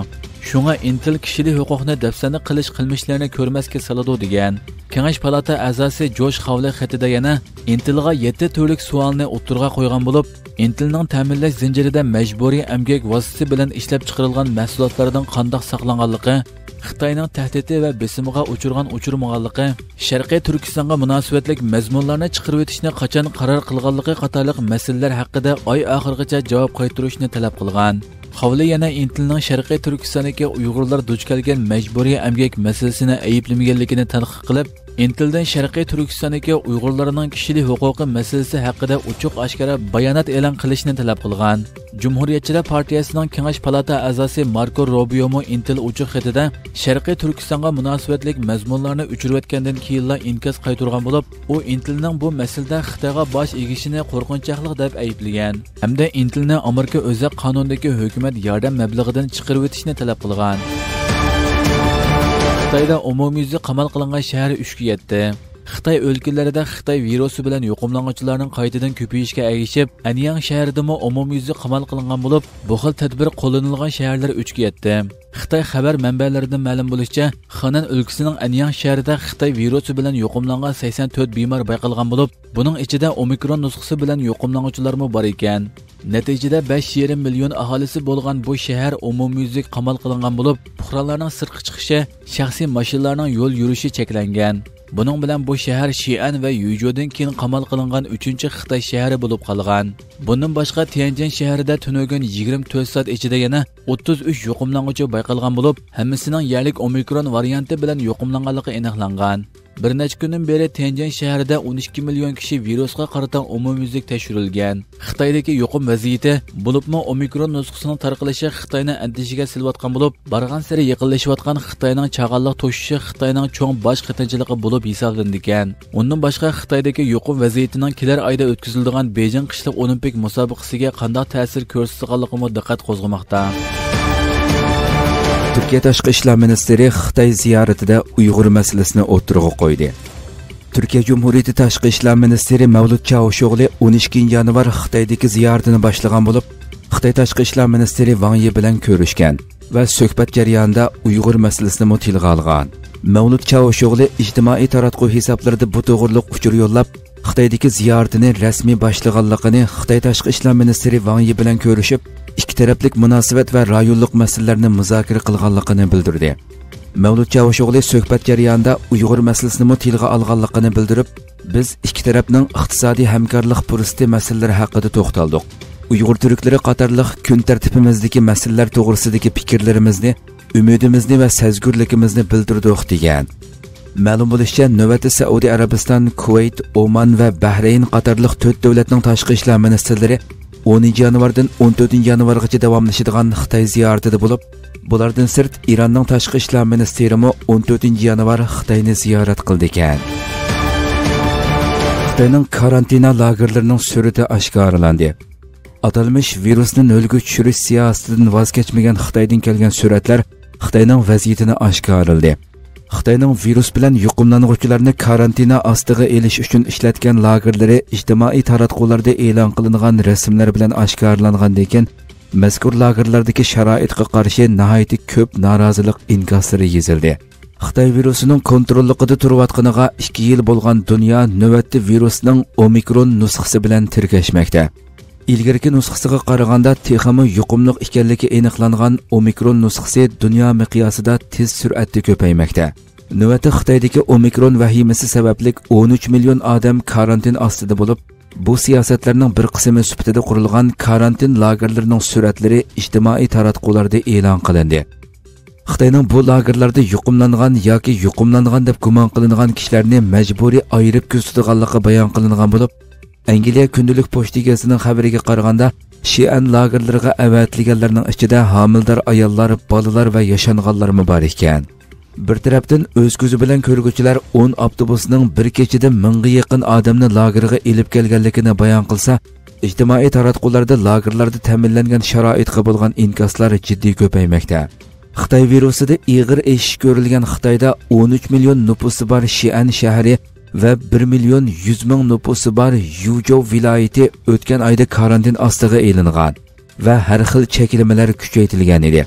شۇڭا ئىنتېل كىشىلىك ھوقۇقنى دەپسەندە قىلىش قىلمىشلىرىنى كۆرمەسكە سالىدۇ، دېگەن. كېڭەش پالاتا ئەزاسى جوش خاۋلى خېتىدە يەنە ئىنتېلغا يەتتە تۈرلۈك سوئالنى ئوتتۇرىغا قويغان بولۇپ، ئىنتېلنىڭ تەمىنلەش زەنجىرىدە مەجبۇرىي ئەمگەك ۋاسىتىسى بىلەن ئىشلەپچىقىرىلغان مەھسۇلاتلاردىن قانداق ساقلانغانلىقى، خىتاينىڭ تەھدىتى ۋە بېسىمىغا ئۇچرىغان-ئۇچرىمىغانلىقى، شەرقىي تۈركىستانغا مۇناسىۋەتلىك مەزمۇنلارنى چىقىرىۋېتىشنى قاچان قارار قىلغانلىقى قاتارلىق مەسىلىلەر ھەققىدە ئاي ئاخىرىغىچە جاۋاب قايتۇرۇشنى تەلەپ قىلغان. خاۋلى يەنە ئىنتېلنىڭ شەرقىي تۈركىستاندىكى ئۇيغۇرلار دۇچ كەلگەن مەجبۇرىي ئەمگەك مەسىلىسىنى ئەيىبلىمىگەنلىكىنى تەنقىد قىلىپ، ئىنتېلدىن شەرقىي تۈركىستاندىكى ئۇيغۇرلارنىڭ كىشىلىك ھوقۇقى مەسىلىسى ھەققىدە ئوچۇق-ئاشكارا بايانات ئېلان قىلىشنى تەلەپ قىلغان. جۇمھۇرىيەتچىلەر پارتىيەسىنىڭ كېڭەش پالاتا ئەزاسى ماركو روبىيومۇ ئىنتېل ئوچۇق خېتىدە شەرقىي تۈركىستانغا مۇناسىۋەتلىك مەزمۇنلارنى ئۆچۈرۈۋەتكەندىن كېيىنلا ئىنكاس قايتۇرغان بولۇپ، ئۇ ئىنتېلنىڭ بۇ مەسىلىدە خىتايغا باش ئېگىشىنى قورقۇنچاقلىق دەپ ئەيىبلىگەن ھەمدە ئىنتېلنى ئامېرىكا ئۆزەك قانۇنىدىكى ھۆكۈمەت ياردەم مەبلىغىدىن چىقىرىۋېتىشنى تەلەپ قىلغان. خىتايدا ئومۇميۈزلۈك قامال قىلىنغان شەھەر ئۈچكە يەتتى. خىتاي ئۆلكىلىرىدە خىتاي ۋىرۇسى بىلەن يۇقۇملانغۇچىلارنىڭ قايتىدىن كۆپىيىشىگە ئەگىشىپ، ئەنياڭ شەھىرىدىمۇ ئومۇميۈزلۈك قامال قىلىنغان بولۇپ، بۇ خىل تەدبىر قوللىنىلغان شەھەرلەر ئۈچكە يەتتى. خىتاي خەۋەر مەنبەلىرىدىن مەلۇم بولۇشىچە، خېنەن ئۆلكىسىنىڭ ئەنياڭ شەھىرىدە خىتاي ۋىرۇسى بىلەن يۇقۇملانغان سەكسەن تۆت بىمار بايقالغان بولۇپ، بۇنىڭ ئىچىدە ئومىكرون نۇسخىسى بىلەن يۇقۇملانغۇچىلارمۇ بار ئىكەن. نەتىجىدە، بەش يېرىم مىليون ئاھالىسى بولغان بۇ شەھەر ئومۇميۈزلۈك قامال قىلىنغان بولۇپ، پۇقرالارنىڭ سىرتقا چىقىشى، شەخسىي ماشىنىلارنىڭ يول يۈرۈشى چەكلەنگەن. بۇنىڭ بىلەن بۇ شەھەر شىئەن ۋە يۈيجۇدىن كېيىن قامال قىلىنغان ئۈچىنچى خىتاي شەھىرى بولۇپ قالغان. بۇندىن باشقا، تيەنجىن شەھىرىدە تۈنۈگۈن يىگىرمە تۆت سائەت ئىچىدە يەنە ئوتتۇز ئۈچ يۇقۇملانغۇچى بايقالغان بولۇپ، ھەممىسىنىڭ يەرلىك ئومىكرون ۋارىيانتى بىلەن يۇقۇملانغانلىقى ئېنىقلانغان. بىر نەچچە كۈندىن بېرى تيەنجىن شەھىرىدە ئون ئىككى مىليون كىشى ۋىرۇسقا قارىتا ئومۇميۈزلۈك تەكشۈرۈلگەن. خىتايدىكى يۇقۇم ۋەزىيىتى، بولۇپمۇ ئومىكرون نۇسخىسىنىڭ تارقىلىشى خىتاينى ئەندىشىگە سېلىۋاتقان بولۇپ، بارغانسېرى يېقىنلىشىۋاتقان خىتاينىڭ چاغانلىق توشۇشى خىتاينىڭ چوڭ باش قېتىنچىلىقى بولۇپ ھېسابلىنىدىكەن. ئۇندىن باشقا، خىتايدىكى يۇقۇم ۋەزىيىتىنىڭ كېلەر ئايدا ئۆتكۈزۈلىدىغان بېيجىڭ قىشلىق ئولىمپىك مۇسابىقىسىگە قانداق تەسىر كۆرسىتىدىغانلىقىمۇ دىققەت قوزغىماقتا. تۈركىيە تاشقى ئىشلار مىنىستىرى خىتاي زىيارىتىدە ئۇيغۇر مەسىلىسىنى ئوتتۇرىغا قويدى. تۈركىيە جۇمھۇرىيىتى تاشقى ئىشلار مىنىستىرى مەۋلۇت چاۋۇشئوغلى ئون ئىككىنچى يانۋار خىتايدىكى زىيارىتىنى باشلىغان بولۇپ، خىتاي تاشقى ئىشلار مىنىستىرى ۋاڭ يى بىلەن كۆرۈشكەن ۋە سۆھبەت جەريانىدا ئۇيغۇر مەسىلىسىنىمۇ تىلغا ئالغان. مەۋلۇت چاۋۇشئوغلى ئىجتىمائىي تاراتقۇ ھېسابلىرىدا بۇ توغرىلىق ئۇچۇر يوللاپ، خىتايدىكى زىيارىتىنى رەسمىي باشلىغانلىقىنى، خىتاي تاشقى ئىشلار مىنىستىرى ۋاڭ يى بىلەن كۆرۈشۈپ، ئىككى تەرەپلىك مۇناسىۋەت ۋە رايونلۇق مەسىلىلەرنى مۇزاكىرە قىلغانلىقىنى بىلدۈردى. مەۋلۇت چاۋۇشئوغلى سۆھبەت جەريانىدا ئۇيغۇر مەسىلىسىنىمۇ تىلغا ئالغانلىقىنى بىلدۈرۈپ، بىز ئىككى تەرەپنىڭ ئىقتىسادىي ھەمكارلىق پۇرسىتى مەسىلىلىرى ھەققىدە توختالدۇق. ئۇيغۇر تۈركلىرى قاتارلىق كۈن تەرتىپىمىزدىكى مەسىلىلەر توغرىسىدىكى پىكىرلىرىمىزنى، ئۈمىدىمىزنى ۋە سەزگۈرلۈكىمىزنى بىلدۈردۇق، دېگەن. مەلۇم بولۇشىچە، نۆۋەتتە سەئۇدى ئەرەبىستان، كۇۋەيت، ئومان ۋە بەھرەين قاتارلىق تۆت دۆلەتنىڭ تاشقى ئىشلار مىنىستىرلىرى ئونىنچى يانۋاردىن ئون تۆتىنچى يانۋارغىچە داۋاملىشىدىغان خىتاي زىيارىتىدە بولۇپ، بۇلاردىن سىرت، ئىراننىڭ تاشقى ئىشلار مىنىستىرىمۇ ئون تۆتىنچى يانۋار خىتاينى زىيارەت قىلىدىكەن. خىتاينىڭ كارانتىنا لاگېرلىرىنىڭ سۈرىتى ئاشكارىلاندى. ئاتالمىش ۋىرۇسنى نۆلگە چۈشۈرۈش سىياسىتىدىن ۋاز كەچمىگەن خىتايدىن كەلگەن سۈرەتلەر خىتاينىڭ ۋەزىيىتىنى ئاشكارىلىدى. خىتاينىڭ ۋىرۇس بىلەن يۇقۇملانغۇچىلارنى كارانتىنا ئاستىغا ئېلىش ئۈچۈن ئىشلەتكەن لاگېرلىرى ئىجتىمائىي تاراتقۇلاردە ئېلان قىلىنغان رەسىملەر بىلەن ئاشكارىلانغاندىن كېيىن، مەزكۇر لاگېرلاردىكى شارائىتقا قارشى ناھايىتى كۆپ نارازىلىق ئىنكاسلىرى يېزىلدى. خىتاي ۋىرۇسىنىڭ كونتروللۇقىدا تۇرۇۋاتقىنىغا ئىككى يىل بولغان دۇنيا نۆۋەتتە ۋىرۇسنىڭ ئومىكرون نۇسخىسى بىلەن تىركەشمەكتە. ئىلگىرىكى نۇسخىسىغا قارىغاندا تېخىمۇ يۇقۇملۇق ئىكەنلىكى ئېنىقلانغان ئومىكرون نۇسخىسى دۇنيا مىقياسىدا تېز سۈرئەتتە كۆپەيمەكتە. نۆۋەتتە خىتايدىكى ئومىكرون ۋەھىمىسى سەۋەبلىك ئون ئۈچ مىليون ئادەم كارانتىن ئاستىدا بولۇپ، بۇ سىياسەتلەرنىڭ بىر قىسمى سۈپىتىدە قۇرۇلغان كارانتىن لاگېرلىرىنىڭ سۈرەتلىرى ئىجتىمائىي تاراتقۇلاردا ئېلان قىلىندى. خىتاينىڭ بۇ لاگېرلاردا يۇقۇملانغان ياكى يۇقۇملانغان دەپ گۇمان قىلىنغان كىشىلەرنى مەجبۇرىي ئايرىپ كۆزىتىدىغانلىقى بايان قىلىنغان بولۇپ، ئەنگلىيە كۈندىلىك پوچتا گېزىتىنىڭ خەۋىرىگە قارىغاندا، شىئەن لاگېرلىرىغا ئەۋەتىلگەنلەرنىڭ ئىچىدە ھامىلىدار ئاياللار، بالىلار ۋە ياشانغانلارمۇ بار ئىكەن. بىر تەرەپتىن، ئۆز كۆزى بىلەن كۆرگۈچىلەر ئون ئاپتوبۇسنىڭ بىر كېچىدە مىڭغا يېقىن ئادەمنى لاگېرغا ئېلىپ كەلگەنلىكىنى بايان قىلسا، ئىجتىمائىي تاراتقۇلاردا لاگېرلاردا تەمىنلەنگەن شارائىتقا بولغان ئىنكاسلار جىددىي كۆپەيمەكتە. خىتاي ۋىرۇسىدا ئېغىر ئېشىش كۆرۈلگەن خىتايدا ئون ئۈچ مىليون نوپۇسى بار شىئەن شەھىرى ۋە بىر مىليون يۈز مىڭ نوپۇسى بار يۇجوۋ ۋىلايىتى ئۆتكەن ئايدا كارانتىن ئاستىغا ئېلىنغان ۋە ھەر خىل چەكلىمىلەر كۈچەيتىلگەن ئىدى.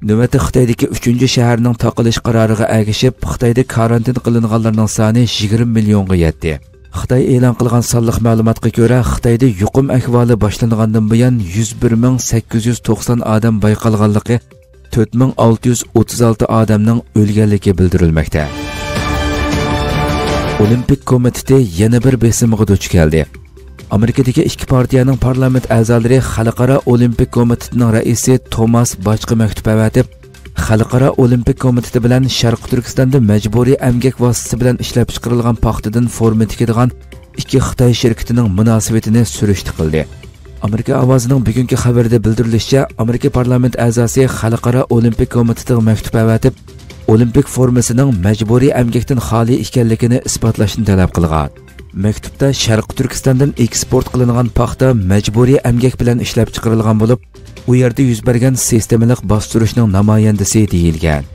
نۆۋەتتە خىتايدىكى ئۈچىنچى شەھەرنىڭ تاقىلىش قارارىغا ئەگىشىپ، خىتايدا كارانتىن قىلىنغانلارنىڭ سانى يىگىرمە مىليونغا يەتتى. خىتاي ئېلان قىلغان سانلىق مەلۇماتقا كۆرە، خىتايدا يۇقۇم ئەھۋالى باشلانغاندىن بۇيان يۈز بىر مىڭ سەككىز يۈز توقسان ئادەم بايقالغانلىقى، تۆت مىڭ ئالتە يۈز ئوتتۇز ئالتە ئادەمنىڭ ئۆلگەنلىكى بىلدۈرۈلمەكتە. ئولىمپىك كومىتېتى يەنە بىر بېسىمغا دۇچ كەلدى. ئامېرىكىدىكى ئىككى پارتىيەنىڭ پارلامېنت ئەزالىرى خەلقئارا ئولىمپىك كومىتېتىنىڭ رەئىسى توماس باچقا مەكتۇپ ئەۋەتىپ، خەلقئارا ئولىمپىك كومىتېتى بىلەن شەرقىي تۈركىستاندا مەجبۇرىي ئەمگەك ۋاسىتىسى بىلەن ئىشلەپچىقىرىلغان پاختىدىن فورما تىكىدىغان ئىككى خىتاي شىركىتىنىڭ مۇناسىۋىتىنى سۈرۈشتە قىلدى. ئامېرىكا ئاۋازىنىڭ بۈگۈنكى خەۋىرىدە بىلدۈرۈلۈشىچە، ئامېرىكا پارلامېنت ئەزاسى خەلقئارا ئولىمپىك كومىتېتىغا مەكتۇپ ئەۋەتىپ، ئولىمپىك فورمىسىنىڭ مەجبۇرىي ئەمگەكتىن خالىي ئىكەنلىكىنى ئىسپاتلاشنى تەلەپ قىلغان. مەكتۇپتا شەرقىي تۈركىستاندىن ئېكسپورت قىلىنغان پاختا مەجبۇرىي ئەمگەك بىلەن ئىشلەپچىقىرىلغان بولۇپ، ئۇ يەردە يۈز بەرگەن سىستېمىلىق باستۇرۇشنىڭ نامايەندىسى دېيىلگەن.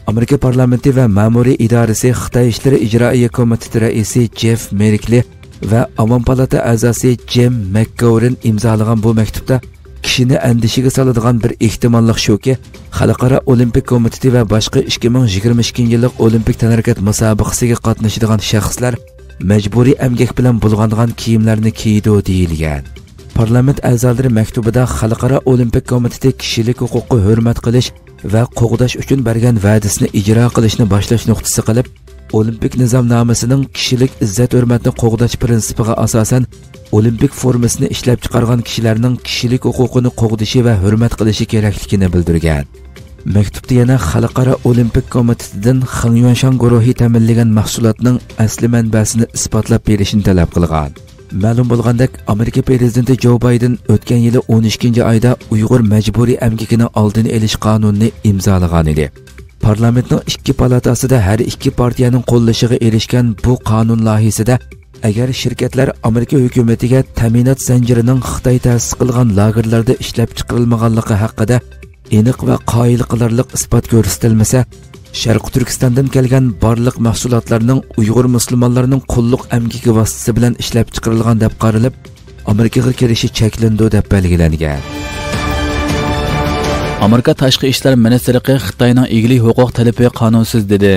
ئامېرىكا پارلامېنتى ۋە مەمۇرىي ئىدارىسى خىتاي ئىشلىرى ئىجرائىيە كومىتېتى رەئىسى جېف مېركلى ۋە ئاۋام پالاتا ئەزاسى جىم مەكگورىن ئىمزالىغان بۇ مەكتۇپتا كىشىنى ئەندىشىگە سالىدىغان بىر ئېھتىماللىق شۇكى، خەلقئارا ئولىمپىك كومىتېتى ۋە باشقا ئىككى مىڭ يىگىرمە ئىككىنچى يىللىق ئولىمپىك تەنھەرىكەت مۇسابىقىسىگە قاتنىشىدىغان شەخسلەر مەجبۇرىي ئەمگەك بىلەن بۇلغانغان كىيىملەرنى كىيىدۇ، دېيىلگەن. پارلامېنت ئەزالىرى مەكتۇبىدا خەلقئارا ئولىمپىك كومىتېتى كىشىلىك ھوقۇققا ھۆرمەت قىلىش ۋە قوغداش ئۈچۈن بەرگەن ۋەدىسىنى ئىجرا قىلىشنى باشلاش نۇقتىسى قىلىپ، ئولىمپىك نىزامنامىسىنىڭ كىشىلىك ئىززەت-ھۆرمەتنى قوغداش پىرىنسىپىغا ئاساسەن، ئولىمپىك فورمىسىنى ئىشلەپچىقارغان كىشىلەرنىڭ كىشىلىك ھوقۇقىنى قوغدىشى ۋە ھۆرمەت قىلىشى كېرەكلىكىنى بىلدۈرگەن. مەكتۇپتا يەنە خەلقئارا ئولىمپىك كومىتېتىدىن خېڭيۈەنشاڭ گۇرۇھى تەمىنلىگەن مەھسۇلاتنىڭ ئەسلى مەنبەسىنى ئىسپاتلاپ بېرىشنى تەلەپ قىلغان. مەلۇم بولغاندەك، ئامېرىكا پىرېزىدېنتى جو بايدېن ئۆتكەن يىلى ئون ئىككىنچى ئايدا ئۇيغۇر مەجبۇرىي ئەمگىكىنىڭ ئالدىنى ئېلىش قانۇنىنى ئىمزالىغان ئىدى. پارلامېنتنىڭ ئىككى پالاتاسىدا ھەر ئىككى پارتىيەنىڭ قوللىشىغا ئېرىشكەن بۇ قانۇن لايىھىسىدە، ئەگەر شىركەتلەر ئامېرىكا ھۆكۈمىتىگە تەمىنات زەنجىرىنىڭ خىتاي تەسىس قىلغان لاگېرلاردا ئىشلەپچىقىرىلمىغانلىقى ھەققىدە ئېنىق ۋە قايىل قىلارلىق ئىسپات كۆرسىتەلمىسە، شەرقىي تۈركىستاندىن كەلگەن بارلىق مەھسۇلاتلارنىڭ ئۇيغۇر مۇسۇلمانلىرىنىڭ قۇللۇق ئەمگىكى ۋاسىتىسى بىلەن ئىشلەپچىقىرىلغان دەپ قارىلىپ، ئامېرىكىغا كىرىشى چەكلىنىدۇ دەپ بەلگىلەنگەن. ئامېرىكا تاشقى ئىشلار مىنىستىرلىقى خىتاينىڭ ئىگىلىك ھوقۇق تەلىپى قانۇنسىز دېدى.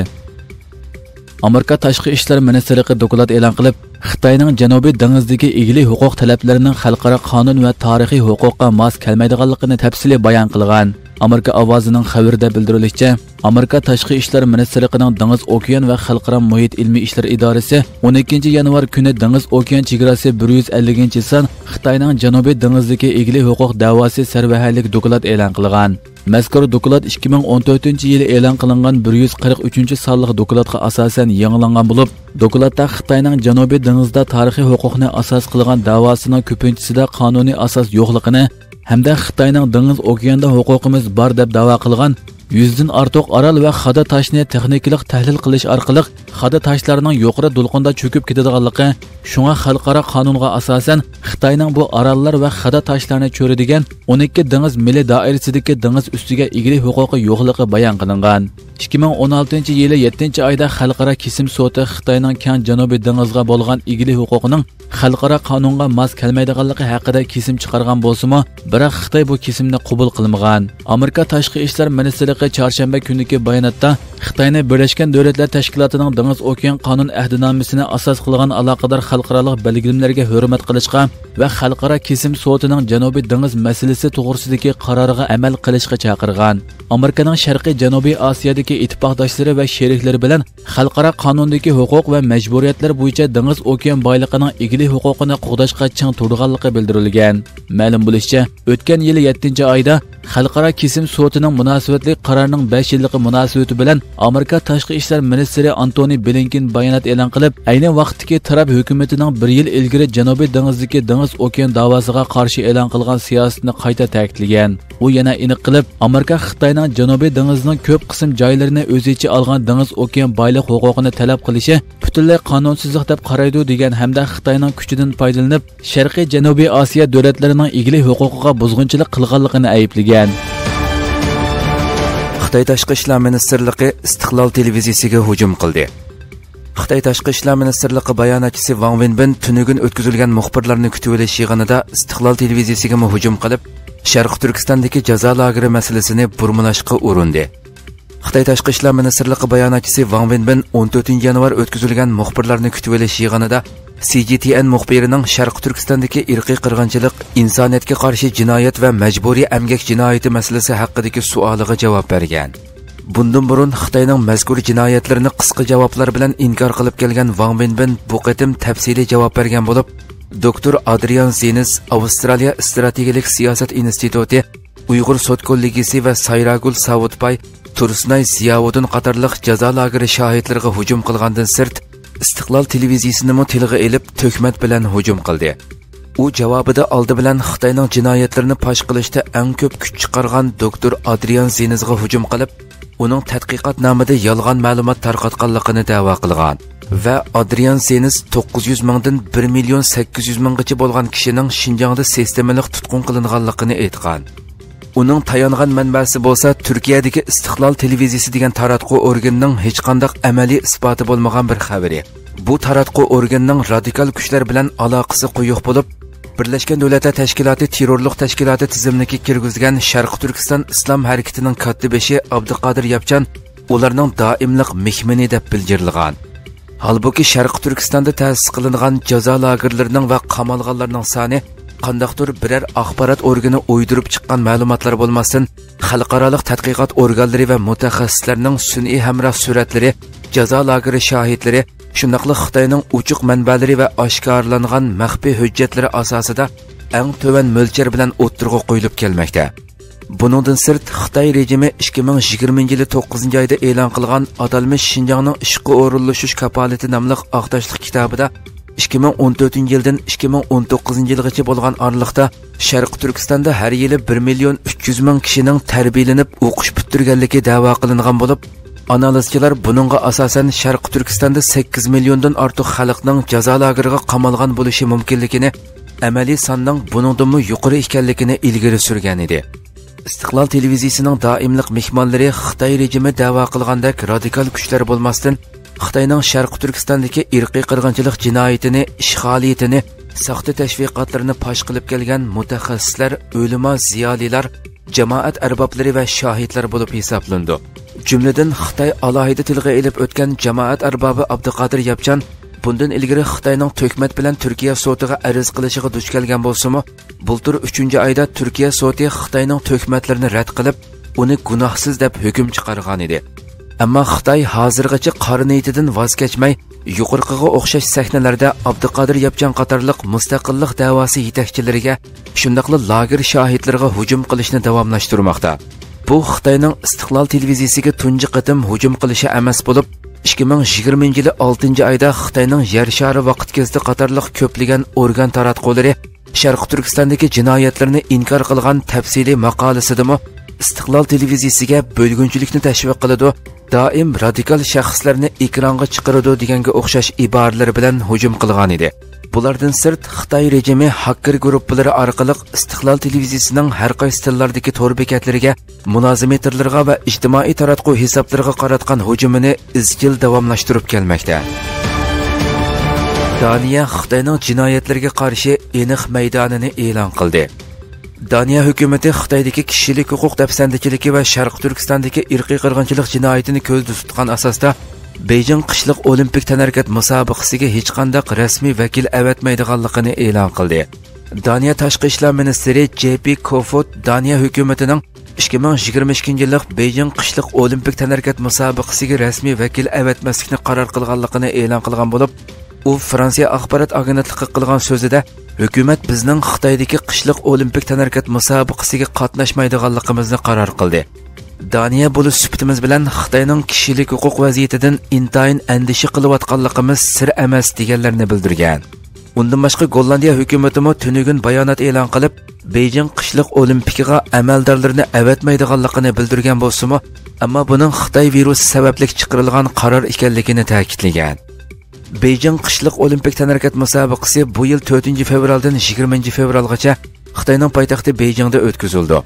ئامېرىكا تاشقى ئىشلار مىنىستىرلىقى دوكلات ئېلان قىلىپ، خىتاينىڭ جەنۇبىي دېڭىزدىكى ئىگىلىك ھوقۇق تەلەپلىرىنىڭ خەلقئارا قانۇن ۋە تارىخىي ھوقۇققا ماس كەلمەيدىغانلىقىنى تەپسىلىي بايان قىلغان. ئامېرىكا ئاۋازىنىڭ خەۋىرىدە بىلدۈرۈلۈشىچە، ئامېرىكا تاشقى ئىشلار مىنىستىرلىقىنىڭ دېڭىز، ئوكيان ۋە خەلقئارا مۇھىت ئىلمىي ئىشلار ئىدارىسى ئون ئىككىنچى يانۋار كۈنى دېڭىز ئوكيان چېگراسى بىر يۈز ئەللىكىنچى سان خىتاينىڭ جەنۇبىي دېڭىزدىكى ئىگىلىك ھوقۇق دەۋاسى سەرۋەھەرلىك دوكلات ئېلان قىلغان. مەزكۇر دوكلات ئىككى مىڭ ئون تۆتىنچى يىلى ئېلان قىلىنغان بىر يۈز قىرىق ئۈچىنچى سانلىق دوكلاتقا ئاساسەن يېڭىلانغان بولۇپ، دوكلاتتا خىتاينىڭ جەنۇبىي دېڭىزدا تارىخىي ھوقۇقنى ئاساس قىلغان دەۋاسىنىڭ كۆپىنچىسىدە قانۇنىي ئاساس يوقلۇقىنى ھەمدە خىتاينىڭ دېڭىز ئوكياندا ھوقۇقىمىز بار دەپ دەۋا قىلغان يۈزدىن ئارتۇق ئارال ۋە خادا تاشنى تېخنىكىلىق تەھلىل قىلىش ئارقىلىق خادا تاشلارنىڭ يۇقىرى دولقۇندا چۆكۈپ كېتىدىغانلىقى، شۇڭا خەلقئارا قانۇنغا ئاساسەن خىتاينىڭ بۇ ئاراللار ۋە خادا تاشلارنى چۆرىدىگەن ئون ئىككى دېڭىز مىلى دائىرىسىدىكى دېڭىز ئۈستىگە ئىگىلىك ھوقۇقى يوقلۇقى بايان قىلىنغان. ئىككى مىڭ ئون ئالتىنچى يىلى يەتتىنچى ئايدا خەلقئارا كېسىم سوتى خىتاينىڭ كەڭ جەنۇبىي دېڭىزغا بولغان ئىگىلىك ھوقۇقىنىڭ خەلقئارا قانۇنغا ماس كەلمەيدىغانلىقى ھەققىدە كېسىم چىقارغان بولسىمۇ، بىراق خىتاي بۇ كېسىمنى قوبۇل قىلمىغان. ئامېرىكا تاشقى ئىشلار مىنىستىرلىقى چارشەنبە كۈنىدىكى باياناتتا خىتاينى بىرلەشكەن دۆلەتلەر تەشكىلاتىنىڭ دېڭىز ئوكيان قانۇن ئەھدىنامىسىنى ئاساس قىلغان ئالاقىدار خەلقئارالىق بەلگىلىمىلەرگە ھۆرمەت قىلىشقا ۋە خەلقئارا كېسىم سوتىنىڭ جەنۇبىي دېڭىز مەسىلىسى توغرىسىدىكى قارارىغا ئەمەل قىلىشقا چاقىرغان. ئامېرىكىنىڭ شەرقىي جەنۇبىي ئاسىيادىكى ئىتتىپاقداشلىرى ۋە شېرىكلىرى بىلەن خەلقئارا قانۇندىكى ھوقۇق ۋە مەجبۇرىيەتلەر بويىچە دېڭىز ئوكيان بايلىقىنىڭ ئىگىلىك ھوقۇقىنى قوغداشقا چىڭ تۇرىدىغانلىقى بىلدۈرۈلگەن. مەلۇم بولۇشىچە، ئۆتكەن يىلى يەتتىنچى ئايدا خەلقئارا كېسىم سوتىنىڭ مۇناسىۋەتلىك قارارىنىڭ بەش يىللىقى مۇناسىۋىتى بىلەن ئامېرىكا تاشقى ئىشلار مىنىستىرى ئانتونى بلىنكېن بايانات ئېلان قىلىپ، ئەينى ۋاقىتتىكى تەرەپ ھۆكۈمىتىنىڭ بىر يىل ئىلگىرى جەنۇبىي دېڭىزدىكى دېڭىز ئوكيان داۋاسىغا قارشى ئېلان قىلغان سىياسىتىنى قايتا تەكىتلىگەن. ئۇ يەنە ئېنىق قىلىپ، ئامېرىكا خىتاينىڭ جەنۇبىي دېڭىزنىڭ كۆپ قىسىم جايلىرىنى ئۆز ئىچىگە ئالغان دېڭىز ئوكيان بايلىق ھوقۇقىنى تەلەپ قىلىشى پۈتۈنلەي قانۇنسىزلىق دەپ قارايدۇ دېگەن ھەمدە خىتاينىڭ كۈچىدىن پايدىلىنىپ، شەرقىي جەنۇبىي ئاسىيا دۆلەتلىرىنىڭ ئىگىلىك ھوقۇقىغا بۇزغۇنچىلىق قىلغانلىقىنى ئەيىبلىگەن. خىتاي تاشقى ئىشلار مىنىستىرلىقى ئىستىقلال تېلېۋىزىيىسىگە ھۇجۇم قىلدى. خىتاي تاشقى ئىشلار مىنىستىرلىقى باياناتچىسى ۋاڭ ۋېنبىن تۈنۈگۈن ئۆتكۈزۈلگەن مۇخبىرلارنى كۈتۈۋېلىش يىغىنىدا ئىستىقلال تېلېۋىزىيىسىگىمۇ ھۇجۇم قىلىپ، شەرقىي تۈركىستاندىكى جازا لاگېرى مەسىلىسىنى بۇرمىلاشقا ئۇرۇندى. خىتاي تاشقى ئىشلار مىنىستىرلىقى باياناتچىسى ۋاڭ ۋېنبىن ئون تۆتىنچى يانۋار ئۆتكۈزۈلگەن مۇخبىرلارنى كۈتۈۋېلىش يىغىنىدا سى جى تى ئېن مۇخبىرىنىڭ شەرقىي تۈركىستاندىكى ئىرقىي قىرغىنچىلىق، ئىنسانىيەتكە قارشى جىنايەت ۋە مەجبۇرىي ئەمگەك جىنايىتى مەسىلىسى ھەققىدىكى سوئالىغا جاۋاب بەرگەن. بۇندىن بۇرۇن خىتاينىڭ مەزكۇر جىنايەتلىرىنى قىسقا جاۋابلار بىلەن ئىنكار قىلىپ كەلگەن ۋاڭ ۋېنبىن بۇ قېتىم تەپسىلىي جاۋاب بەرگەن بولۇپ، دوكتور ئادرىيان زېنز، ئاۋسترالىيە ئىستراتېگىيەلىك سىياسەت ئىنستىتۇتى، ئۇيغۇر سوت كوللېگىيىسى ۋە سايراگۈل ساۋۇتباي، تۇرسۇنئاي زىياۋۇدۇن قاتارلىق جازا لاگېرى شاھىتلىرىغا ھۇجۇم قىلغاندىن سىرت، ئىستىقلال تېلېۋىزىيىسىنىمۇ تىلغا ئېلىپ، تۆھمەت بىلەن ھۇجۇم قىلدى. ئۇ جاۋابىدا ئالدى بىلەن خىتاينىڭ جىنايەتلىرىنى پاش قىلىشتا ئەڭ كۆپ كۈچ چىقارغان دوكتور ئادرىيان زېنزغا ھۇجۇم قىلىپ، ئۇنىڭ تەتقىقات نامىدا يالغان مەلۇمات تارقاتقانلىقىنى دەۋا قىلغان ۋە ئادرىيان زېنز توققۇز يۈز مىڭدىن بىر مىليون سەككىز يۈز مىڭغىچە بولغان كىشىنىڭ شىنجاڭدا سىستېمىلىق تۇتقۇن قىلىنغانلىقىنى ئېيتقان. ئۇنىڭ تايانغان مەنبەسى بولسا تۈركىيەدىكى ئىستىقلال تېلېۋىزىيىسى دېگەن تاراتقۇ ئورگىنىنىڭ ھېچقانداق ئەمەلىي ئىسپاتى بولمىغان بىر خەۋىرى. بۇ تاراتقۇ ئورگىنىنىڭ رادىكال كۈچلەر بىلەن ئالاقىسى قويۇق بولۇپ، بىرلەشكەن دۆلەتلەر تەشكىلاتى تېررورلۇق تەشكىلاتى تىزىملىكىگە كىرگۈزگەن شەرقىي تۈركىستان ئىسلام ھەرىكىتىنىڭ كاتتىبېشى ئابدۇقادىر ياپچان ئۇلارنىڭ دائىملىق مېھمىنى دەپ بىلجىرلىغان. ھالبۇكى، شەرقىي تۈركىستاندا تەسىس قىلىنغان جازا لاگېرلىرىنىڭ ۋە قامالغانلارنىڭ سانى قانداقتۇر بىرەر ئاخبارات ئورگىنى ئويدۇرۇپ چىققان مەلۇماتلار بولماستىن، خەلقئارالىق تەتقىقات ئورگانلىرى ۋە مۇتەخەسسىسلەرنىڭ سۈنئىي ھەمراھ سۈرەتلىرى، جازا لاگېرى شاھىتلىرى، شۇنداقلا خىتاينىڭ ئوچۇق مەنبەلىرى ۋە ئاشكارىلانغان مەخپىي ھۆججەتلىرى ئاساسىدا ئەڭ تۆۋەن مۆلچەر بىلەن ئوتتۇرىغا قويۇلۇپ كەلمەكتە. بۇنىڭدىن سىرت، خىتاي رېجىمى ئىككى مىڭ يىگىرمىنچى يىلى توققۇزىنچى ئايدا ئېلان قىلغان ئاتالمىش شىنجاڭنىڭ ئىشقا ئورۇنلىشىش كاپالىتى ناملىق ئاق تاشلىق كىتابىدا، ئىككى مىڭ ئون تۆتىنچى يىلدىن ئىككى مىڭ ئون توققۇزىنچى يىلغىچە بولغان ئارىلىقتا شەرقىي تۈركىستاندا ھەر يىلى بىر مىليون ئۈچ يۈز مىڭ كىشىنىڭ تەربىيەلىنىپ ئوقۇش پۈتتۈرگەنلىكى دەۋا قىلىنغان بولۇپ، ئانالىزچىلار بۇنىڭغا ئاساسەن شەرقىي تۈركىستاندا سەككىز مىليوندىن ئارتۇق خەلقنىڭ جازا لاگېرىغا قامالغان بولۇشى مۇمكىنلىكىنى، ئەمەلىي ساننىڭ بۇنىڭدىنمۇ يۇقىرى ئىكەنلىكىنى ئىلگىرى سۈرگەن ئىدى. ئىستىقلال تېلېۋىزىيىسىنىڭ دائىملىق مېھمانلىرى خىتاي رېجىمى دەۋا قىلغاندەك رادىكال كۈچلەر بولماستىن، خىتاينىڭ شەرقىي تۈركىستاندىكى ئىرقىي قىرغىنچىلىق جىنايىتىنى، ئىشغالىيىتىنى، ساختا تەشۋىقاتلىرىنى پاش قىلىپ كەلگەن مۇتەخەسسىسلەر، ئۆلىما، زىيالىيلار، جامائەت ئەربابلىرى ۋە شاھىتلار بولۇپ ھېسابلىنىدۇ. جۈملىدىن خىتاي ئالاھىدە تىلغا ئېلىپ ئۆتكەن جامائەت ئەربابى ئابدۇقادىر ياپچان بۇندىن ئىلگىرى خىتاينىڭ تۆھمەت بىلەن تۈركىيە سوتىغا ئەرز قىلىشىغا دۇچ كەلگەن بولسىمۇ، بۇلتۇر ئۈچىنچى ئايدا تۈركىيە سوتى خىتاينىڭ تۆھمەتلىرىنى رەت قىلىپ، ئۇنى گۇناھسىز دەپ ھۆكۈم چىقارغانىدى. ئەمما خىتاي ھازىرغىچە قارا نىيىتىدىن ۋاز كەچمەي، يۇقىرىقىغا ئوخشاش سەھنىلەردە ئابدۇقادىر ياپچان قاتارلىق مۇستەقىللىق دەۋاسى يېتەكچىلىرىگە، شۇنداقلا لاگېر شاھىتلىرىغا ھۇجۇم قىلىشنى داۋاملاشتۇرماقتا. بۇ خىتاينىڭ ئىستىقلال تېلېۋىزىيىسىگە تۇنجى قېتىم ھۇجۇم قىلىشى ئەمەس بولۇپ، ئىككى مىڭ يىگىرمىنچى يىلى ئالتىنچى ئايدا خىتاينىڭ يەر شارى ۋاقىت گېزىتى قاتارلىق كۆپلىگەن ئورگان تاراتقۇلىرى شەرقىي تۈركىستاندىكى جىنايەتلەرنى ئىنكار قىلغان تەپسىلىي ماقالىسىدىمۇ ئىستىقلال تېلېۋىزىيىسىگە بۆلگۈنچىلىكنى تەشۋىق قىلىدۇ، دائىم رادىكال شەخسلەرنى ئېكرانغا چىقىرىدۇ دېگەنگە ئوخشاش ئىبارىلىرى بىلەن ھۇجۇم قىلغانىدى. بۇلاردىن سىرت، خىتاي رېجىمى ھاككېر گۇرۇپپىلىرى ئارقىلىق ئىستىقلال تېلېۋىزىيىسىنىڭ ھەر قايسى تىللاردىكى تور بېكەتلىرىگە، مۇلازىمېتىرلىرىغا ۋە ئىجتىمائىي تاراتقۇ ھېسابلىرىغا قاراتقان ھۇجۇمىنى ئىزچىل داۋاملاشتۇرۇپ كەلمەكتە. دانىيە خىتاينىڭ جىنايەتلىرىگە قارشى ئېنىق مەيدانىنى ئېلان قىلدى. دانىيە ھۆكۈمىتى خىتايدىكى كىشىلىك ھوقۇق دەپسەندىچىلىكى ۋە شەرقىي تۈركىستاندىكى ئىرقىي قىرغىنچىلىق جىنايىتىنى كۆزدە تۇتقان ئاساستا، بېيجىڭ قىشلىق ئولىمپىك تەنھەرىكەت مۇسابىقىسىگە ھېچقانداق رەسمىي ۋەكىل ئەۋەتمەيدىغانلىقىنى ئېلان قىلدى. دانىيە تاشقى ئىشلار مىنىستىرى جې پى كوفوت دانىيە ھۆكۈمىتىنىڭ ئىككى مىڭ يىگىرمە ئىككىنچى يىللىق بېيجىڭ قىشلىق ئولىمپىك تەنھەرىكەت مۇسابىقىسىگە رەسمىي ۋەكىل ئەۋەتمەسلىكنى قارار قىلغانلىقىنى ئېلان قىلغان بولۇپ، ئۇ فرانسىيە ئاخبارات ئاگېنتلىقىغا قىلغان سۆزىدە، ھۆكۈمەت بىزنىڭ خىتايدىكى قىشلىق ئولىمپىك تەنھەرىكەت مۇسابىقىسىگە قاتناشمايدىغانلىقىمىزنى قارار قىلدى. دانىيە بولۇش سۈپىتىمىز بىلەن خىتاينىڭ كىشىلىك ھوقۇق ۋەزىيىتىدىن ئىنتايىن ئەندىشە قىلىۋاتقانلىقىمىز سىر ئەمەس، دېگەنلەرنى بىلدۈرگەن. ئۇندىن باشقا، گوللاندىيە ھۆكۈمىتىمۇ تۈنۈگۈن بايانات ئېلان قىلىپ، بېيجىڭ قىشلىق ئولىمپىكىغا ئەمەلدارلىرىنى ئەۋەتمەيدىغانلىقىنى بىلدۈرگەن بولسىمۇ، ئەمما بۇنىڭ خىتاي ۋىرۇسى سەۋەبلىك چىقىرىلغان قارار ئىكەنلىكىنى تەكىتلىگەن. بېيجىڭ قىشلىق ئولىمپىك تەنھەرىكەت مۇسابىقىسى بۇ يىل تۆتىنچى فېۋرالدىن يىگىرمىنچى فېۋرالغىچە خىتاينىڭ پايتەختى بېيجىڭدا ئۆتكۈزۈلىدۇ.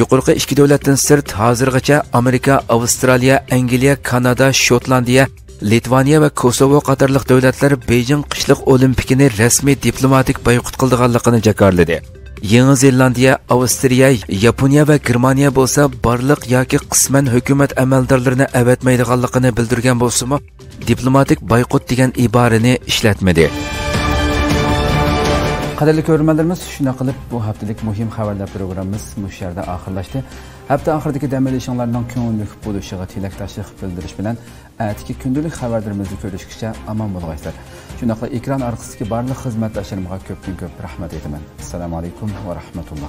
يۇقىرىقى ئىككى دۆلەتتىن سىرت، ھازىرغىچە ئامېرىكا، ئاۋسترالىيە، ئەنگلىيە، كانادا، شوتلاندىيە، لىتۋانىيە ۋە كوسوۋو قاتارلىق دۆلەتلەر بېيجىڭ قىشلىق ئولىمپىكىنى رەسمىي دىپلوماتىك بايقۇت قىلىدىغانلىقىنى جاكارلىدى. يېڭى زېلاندىيە، ئاۋسترىيە، ياپونىيە ۋە گېرمانىيە بولسا بارلىق ياكى قىسمەن ھۆكۈمەت ئەمەلدارلىرىنى ئەۋەتمەيدىغانلىقىنى بىلدۈرگەن بولسىمۇ، دىپلوماتىك بايقۇت دېگەن ئىبارىنى ئىشلەتمىدى. قەدىرلىك كۆرۈرمەنلىرىمىز، شۇنداق قىلىپ بۇ ھەپتىلىك مۇھىم خەۋەرلەر پروگراممىمىز مۇشۇ يەردە ئاخىرلاشتى. ھەپتە ئاخىرىدىكى دەم ئېلىشىڭلارنىڭ كۆڭۈللۈك بولۇشىغا تىلەكداشلىق بىلدۈرۈش بىلەن، ئەتىكى كۈندىلىك خەۋەرلىرىمىزدە كۆرۈشكىچە ئامان بولغايسىلەر. شۇنداقلا ئېكران ئارقىسىدىكى بارلىق خىزمەتداشلىرىمغا كۆپتىن كۆپ رەھمەت ئېيتىمەن. ئەسسالامۇ ئەلەيكۇم ۋە رەھمەتۇللا.